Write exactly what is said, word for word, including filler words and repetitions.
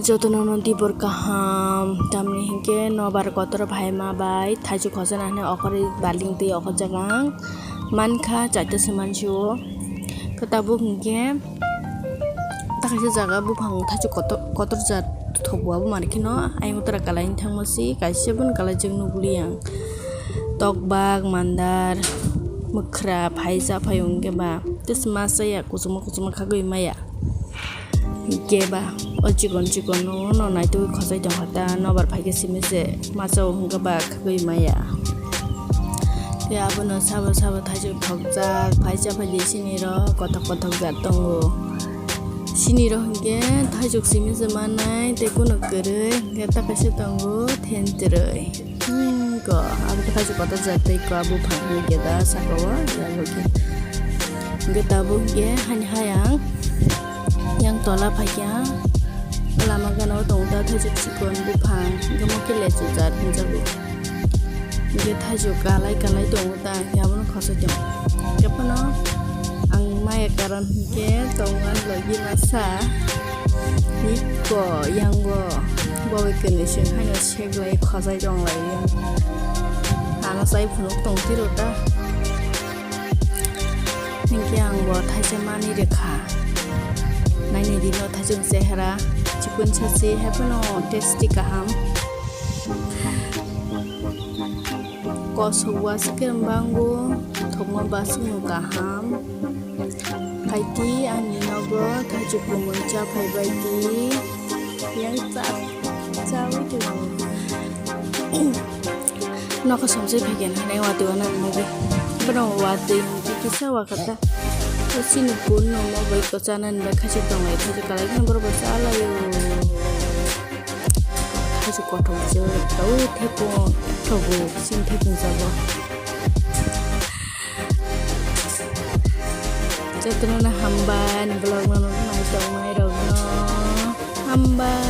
Jotono no dibor kaham, tamni hinkhe nobar kotor phaima bai thaichuk khosana hinwi okhorwi balting twi okhorjak ang. Mankha chaita se mansio. Khe tabuk hinkhe ta kaisa jaga buphang thaichuk kotor, kotor jat thokbo abo mankheno ayang tara kalaini thangma si kaisa bono kalaijak nukli ang. Tokbak, mandar, mwkhra, phaisa, phai hinkhe ba tei se masa ya kuchukma kuchukma khagwi maya. Hinkhe ba o chikon chikon no, no naitugwi khosai tongkha ta, nobar phaikhe simi se masa o hinkhe ba khagwi maya. Tei abono sabo sabo thaichuk thokjak, phaisa phaidi sinirok kothok kothok jat tongo. Sinirok hinkhe thaichuk simi se mannai tei kunu kwrwi hinkhe ta kaisa tongo thentrwi. Hmm, ko, abo khe thaichuk kotor jat tei ko abo phangni geda saka o, ya bo khe. Hinkhe tabuk hinkhe hani hayang yang tola phaikha, lama gana o tongo ta thaichuk chikon buphang, hinkhe mo khe lechu jat hinjago. Hinkhe thaichuk kalai kalai tongo ta, hinkhe abono khosoi tongo. Hinkhe phano ang maya karon hinkhe tongo ani logi masa. Iko yango bowai kwnwi se haino seglai khojai tonglai. Ano chai phunuk tong tiro ta. Hinkhe ang bo thaisa mani rwkha. Naini dino thaisung chehra chikon sasi haiphano tasty kaham. Kosok wasike bango thokma basukno kaham. Phaidi ani nogo thaichuk kumui cha phaibaidi. Yang cha chawi tongo. Nokha somsoi phaikhe nai watwi wana nugwi. Bono watwi kisa wakata. Sini kun no mo bai ko chana ni bai khachi tonglai khachi kalai kheno borok bai chalaio. Khachi kothok se tau thepung thogo sini thepung sabo. Jotono hambai ani vlog no nai tongnai rokno hambai.